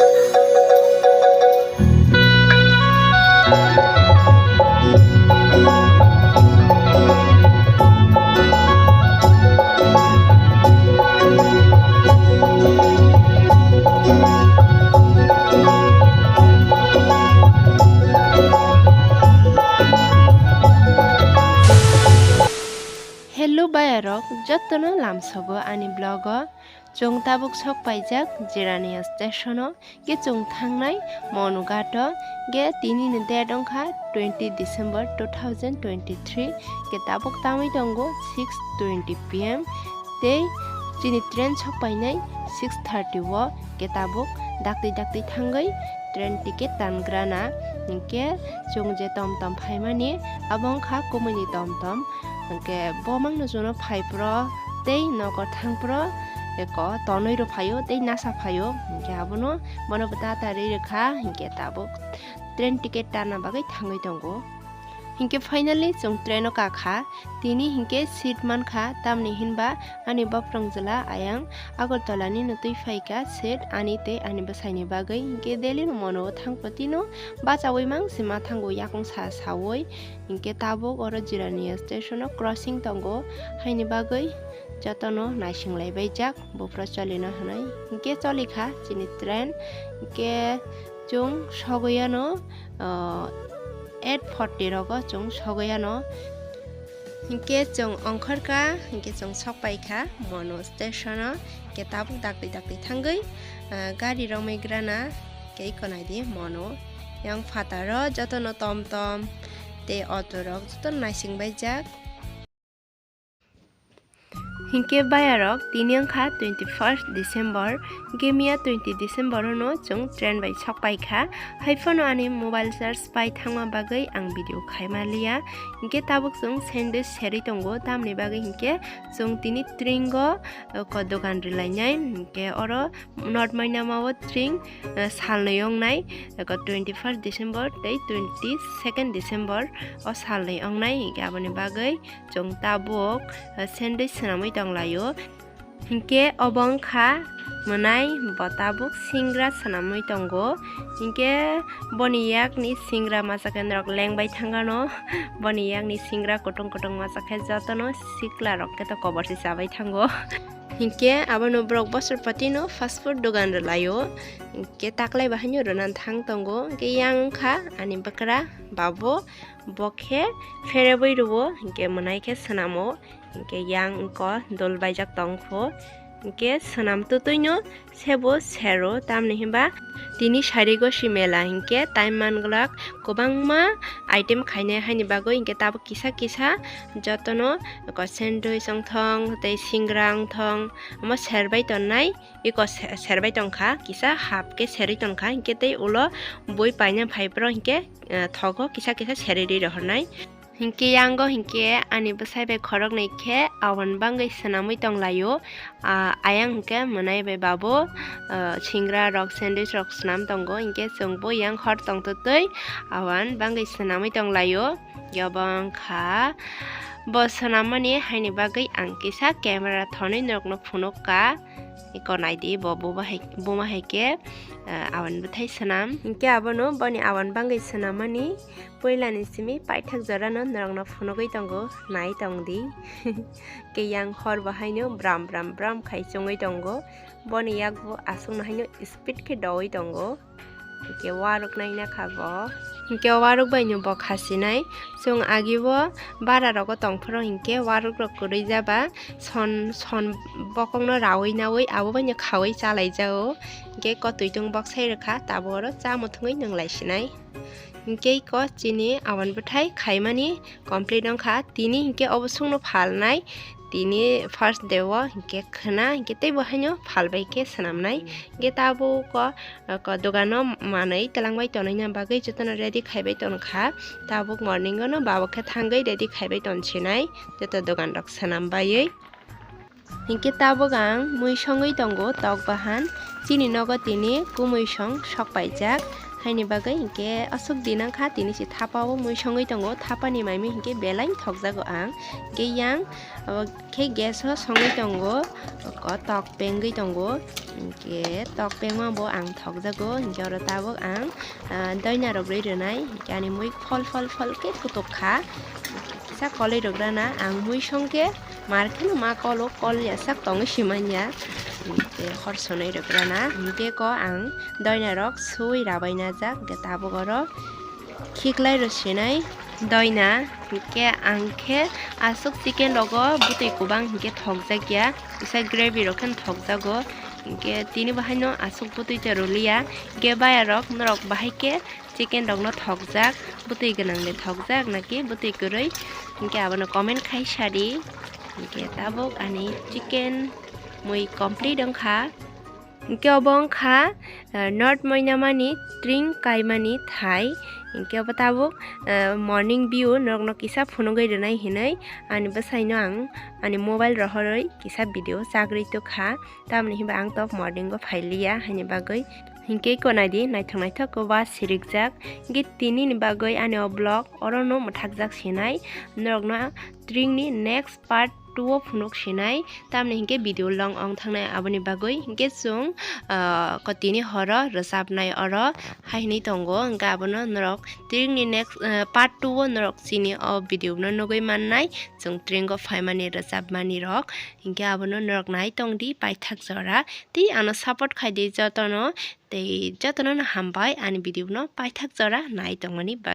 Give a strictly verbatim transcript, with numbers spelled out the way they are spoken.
Hello bayarok, jotono lamsogo ani vlog o. Chwng tabuk sok paijak Jirania station o, ke chwng thangnai Monughat o, ke tini ni date wngkha twenty December two thousand twenty-three, ke tabuk tamwi tongo six twenty P M, tei chini train sok painai six thirty o, ke tabuk daktwi daktwi thangwi train ticket tangrana, hinkhe chwng je tom tom phaimani, abo wngkha kumui ni tom tom. Hinkhe bo mangno jono phai phro tei nogo thang phro, eko tonwi rw phaio tei nasa phaio. Hinkhe abono, bono bo ta ta rwi rwkha, hinkhe tabuk train ticket tanna bagwi thangwi tongo. Hinkhe finally chwng train o kakha, tini hinkhe seat mankha, tamni hinba ani bophrang jwla ayang Agartala ni no twi phaikha seat ani tei ani bwsaini bagwi. Hinkhe Delhi no mono thang photino bachaui mang se ma thango yakung sa saui. Hinkhe tabuk oro Jirania station o crossing tongo, haini bagwi jotono naising lai baijak buphuru cholino hwnwi. Hinkhe cholikha chini train, hinkhe chwng sogwi ano, ah, eight forty rogo chwng sogwi ano. Hinkhe chwng ongkhorkha, hinkhe chwng sok paikha Mono station o, hinkhe tabuk daktwi daktwi thangwi, ah, gari romwi grana, hinkhe iko naidi Mono. Yang phataro jotono tom tom tei auto rok jotono naising baijak. Hinkhe bayarok tini wngkha twenty first December, hinkhe miya twenty December no chwng train bai sok paikha. Haiphano ani mobile charge pai thangma bagwi ang video khaima liya. Hinkhe tabuk chwng sandwich serwi tongo, tamni bagwi hinkhe chwng tini tringo, eh, ko dogan rwlainai. Hinkhe oro North Mainama o tring, eh, salnwi wngnai, eko twenty first December tei twenty second December o salnwi wngnai, hinkhe aboni bagwi chwng tabuk, eh, sandwich swnamwi tonglaio. Hinkhe obo wngkha mwnai, bo tabuk singra swnamwi tongo. Hinkhe boni yakni singra masa khe norok lengbai thangano, boni yakni singra kutung kutung masa khe jotono sikla rok khe to kobor se chabai thango. Hinkhe abono borok bosor patino fast food dogan rwlaio. Hinkhe taklai bo haino rwna thang tongo. Hinkhe yang wngkha ani bwkra babo, bo khe pherebwi rwo, hinkhe mwnai khe swnamo. Hinkhe yang wngkha dol baijak tongkho. Hinkhe swnam twtwino sebo sero, tamni hinba tini Sarigosi mela hinkhe time manglak kwbangma item khainai haini bagwi, hinkhe tabuk kisa kisa jotono eko sandwich wngthong tei singra wngthong, omo serbai tonnai, eko se-, serbai tongkha, kisa half khe serwi tongkha, hinkhe tei ulo bui paina phaiphuru hinkhe, eh, thogo kisa kisa serwi rwi rohornai. Hinkhe yango hinkhe ani bwsai bai khoroknwi khe awan bangwi swnamwi tonglaio. Ah, ayang hinkhe mwnai bai babo, ah, singra rok, sandwich rok swnam tongo, hinkhe chwngbo yang hor tongtwtwi awan bangwi swnamwi tonglaio. Yobong kha bo swnammani haini bagwi ang kisa camera thonwi norokno phunukha. Eko naidi bo buma hai, buma hai khe, ah, awan bwthai swnam. Hinkhe abono boni awan bangwi swnammani puilani simi paithak jorano norokno phunugwi tongo, nai tongdi. Khe yang hor bo haino bram bram bram khai chungwi tongo. Boni yakbo aswkno haino speed khe doui tongo. Hinkhe waruk naina kha bo. Hinkhe waruk baino bo khasinai. Chwng agibo bara rogo tongphuru hinkhe waruk rok kwrwi jaba son, son bokongno raui naui abo baino khaui chalaijao. Hinkhe kotwi tung boksai rwkha, tabuk oro cha muthungwi nwnglai sinai. Hinkhe iko chini awan bwthai khaimani complete wngkha. Tini hinkhe obo songno phalnai, tini first day o hinkhe khwna, hinkhe teibo haino phalbai khe swnamnai. Hinkhe tabuk o, o, dogano manwi twlangbai tonina bagwi jotono ready khaibai tongkha. Tabuk morning o no babo khe thangwi ready khaibai tonsinai, joto dogan rok swnam baiwi. Hinkhe tabuk ang mui songwi tongo tok bahan. Chini nogo tini kumui song sok paijak. Haini bagwi hinkhe aswk dinang kha, tini se thapa o mui songwi tongo, thapa ni mai mui hinkhe belai thokjago ang. Hinkhe yang, abo khe gas o songwi tongo, o tok pengwi tongo, hinkhe tok pengma bo ang thokjago. Hinkhe oro tabuk ang, ah, doina rok rwi rwnai, hinkhe ani mui phol phol phol khe kutuk kha, kisa kolwi rwgrana ang mui songkhe. Mar kheno ma kolo kol ya sak tongwi simanya. Hinkhe hor sonwi rwgrana. Hinkhe ko ang doina rok sui rabai najak. Hinkhe tabuk oro khiklai rw sinai doina. Hinkhe ang khe aswk chicken rogo bwtwi kubang hinkhe thokjak ya. Kisa gravy rok kheno thokjago. Hinkhe tini bahaino aswk bwtwi ta rwliya. Hinkhe bayarok norok bahai khe chicken rokno thokjak, bwtwi gwnangni thokjak naki bwtwi kwrwi, hinkhe abono comment khai sadi. Hinkhe tabuk ani chicken mui complete wngkha. Hinkhe obo wngkha, ah, not moinamani tring kaimani thai. Hinkhe obo tabuk, ah, morning view norokno kisa phunugwi rwnai hinwi ani bwsaino ang ani mobile rohorwi kisa video chagri tukha. Tamoni hinba ang tok morning o phailiya haini bagwi. Hinkhe ko naidi naithok naithok ko ba sirikjak. Hinkhe tini ni bagwi ani o vlog oro no mwthakjak sinai. Norokno tring ni next part two o phunuk sinai. Tamoni hinkhe video long ong thangnai aboni bagwi. Hinkhe chwng, ah, ko tini horo rwchapnai oro hai hinwi tongo. Hinkhe abono norok tring ni next, ah, part two o norok chini o video no nugwi mannai. Chwng tring o phaimani rwchapmani rok. Hinkhe abono norok nai tongdi paithak jora. Tei ano support khaidi jotono. Tei jotono no hambai ani video no paithak jora nai tongmani bagwi.